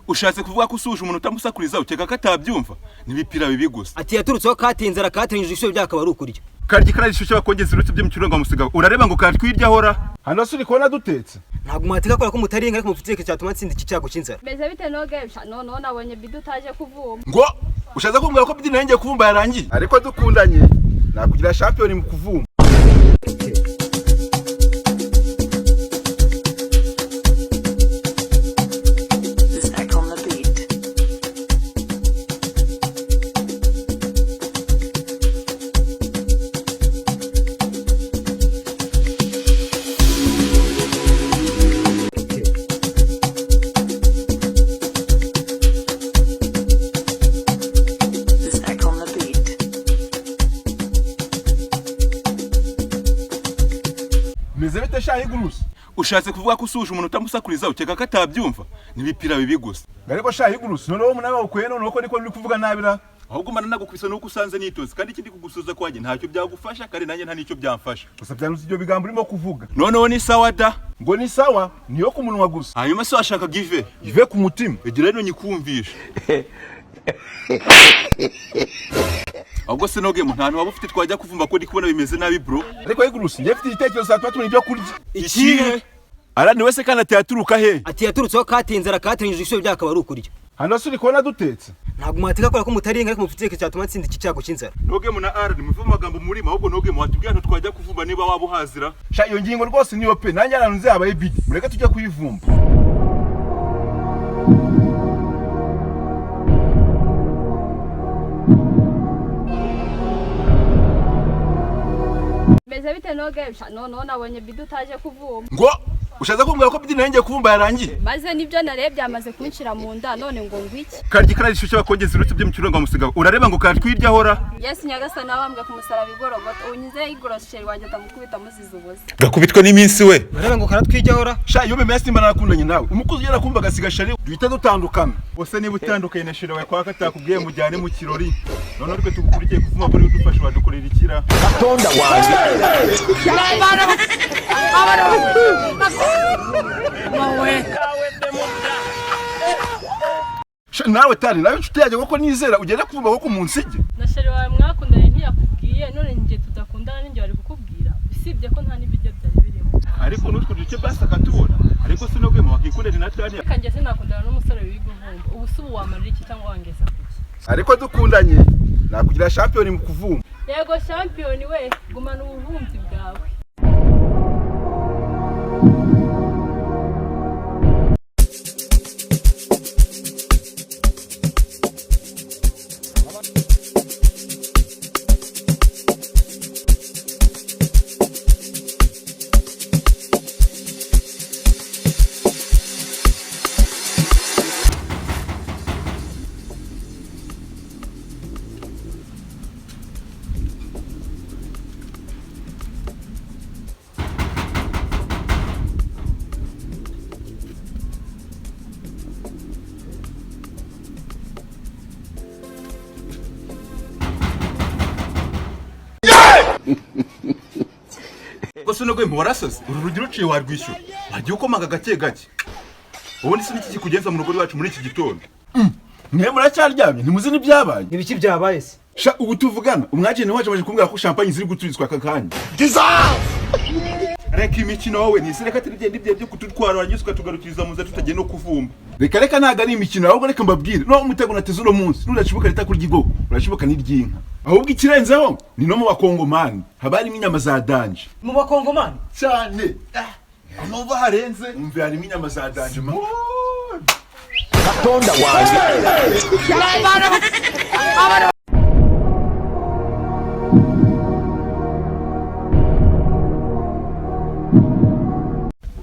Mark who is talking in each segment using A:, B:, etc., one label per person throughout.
A: Ushatse kuvuga ko usuhuje umuntu utamusakuriza, ukeka ko atabyumva? N'ibipira bibi gusa.
B: Ati yaturutseho katinze arakatiranyije, ibisubizo byakaba ari ukurya.
A: Karya ikara rishyushye bakongeza ibirutsi byo mu kirunga musiga. Urareba ngo katwirya ahora.
C: Hano se uri kubona dutetse?
B: Ntabwo mwateka kubera ko mutari inka, ariko mufite ikintu cyatuma nsinda iki cyago cy'inzara.
D: Meze bite noge? Noneho nabonye bidi utaje kuvumba.
A: Ngo ushatse kumbwira ko bidi nanjye kuvumba yarangiye?
C: Ariko dukundanye nakugira shampiyoni mu kuvumba.
E: Zach on the beat. Zach on the beat.
C: Meze bite sha Igurusi?
A: Ushatse kuvuga ko usuhuje umuntu utamusakuriza, ukeka ko atabyumva? N'ibipira bibi gusa.
C: Ariko sha Igurusi, noneho umunara ukuye, noneho ko niko uri kuvuga nabira.
A: Ahubwo mbana nagukubise nuko usanze nitonze, kandi ikindi kugusuza kwanjye ntacyo byagufasha, kandi nanjye nta n'icyo byamfasha.
C: Gusa byanutse ibyo bigambo urimo kuvuga.
A: Noneho ni sawa da.
C: Ngo ni sawa niyo ku munwa gusa.
A: Hanyuma se washaka give?
C: Ive ku mutima.
A: Igira rero nyikumvisha. Ahubwo se noge nta hantu waba ufite twajya kuvumba, ko ndi kubona bimeze nabi bro?
C: Ariko Igurusi, njye mfite igitekerezo cyatuma tubona ibyo kurya.
A: Ikihe? Arani wese kandi atayaturuka he?
B: Ati yaturutseho katinze arakatiranyije, ibisubizo byakaba ari ukurya.
C: Hano se uri kubona dutetse?
B: Ntabwo mwateka kubera ko mutari inka, ariko mufite ikintu cyatuma nsinda iki cyago cy'inzara.
A: Noge na Arani muve mu magambo murima, ahubwo noge watubwira ahantu twajya kuvumba niba waba uhazira.
C: Sha, iyo ngingo rwose niyo pe, nanjye ahantu nzi habaye bidi, mureke tujye kuyivumba.
D: Meze bite noge? Noneho nabonye bidi utaje kuvumba.
A: Ngo ushatse kumbwira ko bidi nanjye kuvumba yarangiye?
D: Maze nibyo narebye byamaze kunshira mu nda, none ngo ngwiki?
A: Karya ikara rishyushye bakongeza ibirutsi byo mu kirunga musiga. Urareba ngo katwirya ahora.
D: Yesu nyagasani wabambwe ku musaraba igorogota, unyize igorosheri wanjye ndamukubita muziza ubusa.
A: Gakubitwa n'iminsi we.
B: Urareba ngo karatwijyahora.
C: Sha, iyo bimeze simba narakundanye nawe, umukozi ugera kumva agasiga shari, duhita dutandukana.
A: Ose niba utandukanye na sheri wawe kwa katakubwiye mujyane mu kirori, noneho twe tugukurikiye kuvuma kuri udufasha wadukorera ikira.
C: Sha, nawe tani nawe inshuti yanjye koko nizera ugende kuvumba koko munsige.
F: Na sheri wawe mwakundanye ntiyakubwiye, none njye tudakundana ninjye wari kukubwira? Usibye ko nta n'ibiryo byari birimo.
A: Ariko n'utwo duce basi akatubona. Ariko sinogwema wakikundana na Tania?
F: Reka njye sinakundana n'umusore wiga uvumba. Ubu se ubu wamarira iki cyangwa wangeza kuki?
C: Ariko dukundanye nakugira shampiyoni mu kuvumba.
F: Yego shampiyoni we, gumana ubuvumbyi bwawe.
A: Ko sinogwema warasaze, uru rugi ruciye warwishyura, wagiye ukomanga gake gake. Ubundi se niki kikugenza mu rugo rwacu muri iki gitondo?
C: Mwe muracyaryamye, ntimuzi n'ibyabaye.
B: Ibiki byabaye se?
C: Sha, ubu tuvugana umwageni wacu amaze kumbwira ko champagne ziri guturitswa aka kanya.
A: Reka imikino wowe, ntisireka tugenda ibyo byo kututwara warangiza ukatugarukiriza mu nzira tutagiye no kuvumba.
C: Reka reka, ntabwo ari imikino, ahubwo reka mbabwire no umutego nateze uno munsi nudashibuka rita kurya igoko urashibuka n'iry'inka. Ahubwo ikirenzeho ni no mu bakongomani haba harimo inyama za danger.
B: Mu bakongomani?
C: Cyane.
A: Numva harenze.
C: Umve, harimo inyama za danger ma.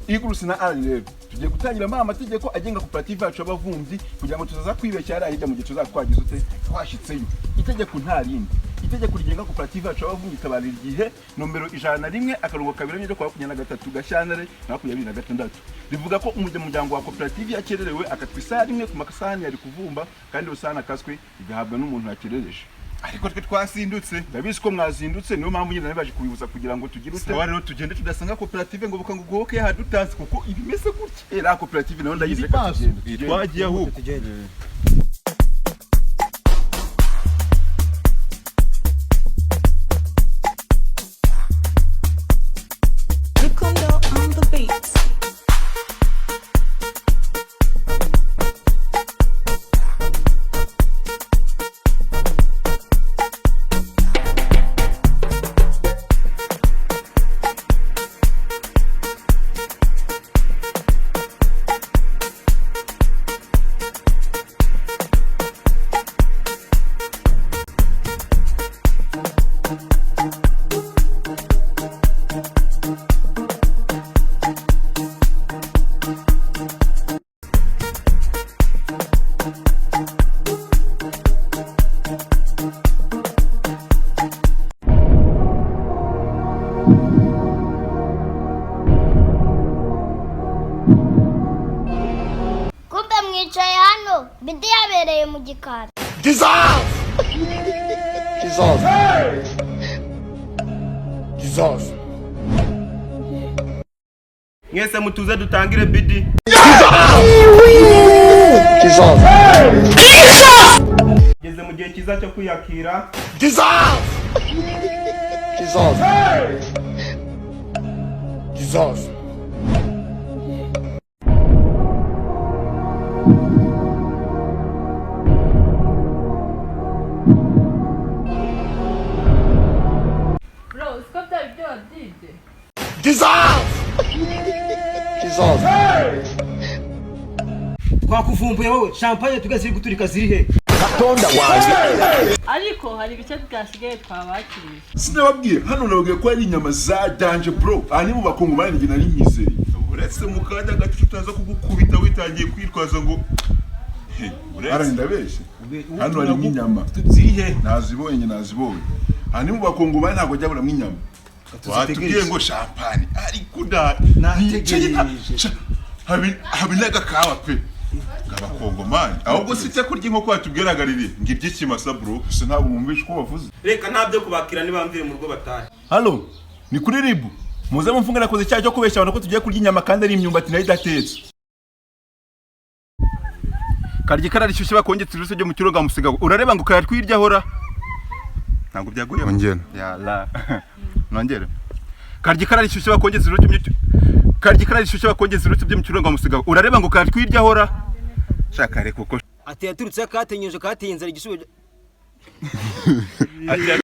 C: Igurusi na Arani rero tugiye gutangira ama amategeko agenga koperative yacu y'abavumbyi, kugira ngo tutaza kwibeshya hariya hirya mu gihe tuzaba twagize ute twashyitseyo. Itegeko nta rindi, itegeko rigenga koperative yacu y'abavumbyi tabarira igihe nomero 101 akarongo ryo kuwa 23 Gashyantare na 2026, rivuga ko umunyamuryango wa koperative yakererewe akatwa isaha rimwe ku masahani yari kuvumba, kandi iyo sahani akaswe igahabwa n'umuntu yakerereje.
A: Ariko twe twasindutse.
C: Ndabizi ko mwazindutse, niyo mpamvu nyine nabaje kubibuza kugira ngo tugire ute.
A: Sawa rero, tugende tudasanga koperative ngo buka ngo ugoboke yahadutanze, kuko ibimeze gutya.
C: Eh, la koperative nayo ndayizi, reka
A: Maso.
C: tugende, tugende.
A: Twagiye ahubwo.
B: Tugende.
E: Rukundo on the beat.
G: Kumbe mwicaye hano, bidi yabereye mu gikari.
H: Mwese mutuze dutangire bidi. Geze mu gihe cyiza cyo kwiyakira.
F: Bro, uziko byaba ibyo wabyibye?
B: Twakuvumbuye wowe, champagne tugaze ziri guturika ziri he?
F: Ariko hari ibice byasigaye twabakiriye.
C: Sinababwiye hano, nababwiye ko ari inyama za danger bro. Aha ni mu bakongomani, njye nari nkizeye.
A: Uretse mu kanya gato tutaza kugukubita witangiye kwitwaza ngo He,
C: Ara
A: uretse
C: ndabeshye, hano harimo inyama.
A: Zihe?
C: Nazibonye njye, nazibonye. Aha ni mu bakongomani, ntabwo ajya aburamo inyama.
A: Watubwiye ngo champagne, ariko nda
B: Nategereje.
A: Habe n'agakawa pe abakongomani. Ahubwo si cyo kurya inkoko watubwiraga riri ngo iby'ikimasa bro.
C: Gusa ntabwo mwumvishe uko bavuze.
H: Reka nta byo kubakira, nibamvire mu rugo batahe.
C: Halo, ni kuri ribu, muze mumfunge, nakoze icyaha cyo kubeshya abantu ko tugiye kurya inyama kandi ari imyumbati nayo idatetse.
A: Karya ikara rishyushye bakongetse iruse ryo mu kironga musigago, urareba ngo kayatwirya hora ntabwo byaguye.
C: Ongera.
A: Yala, nongere. Karya ikara rishyushye bakongetse iruse ryo mu, karya ikara rishyushye bakongetse iruse ryo mu kironga musigago, urareba ngo kayatwirya hora. Shaka reka uko
B: Ati yaturutse katenyeje kateye inzara igisubizo.
A: Ati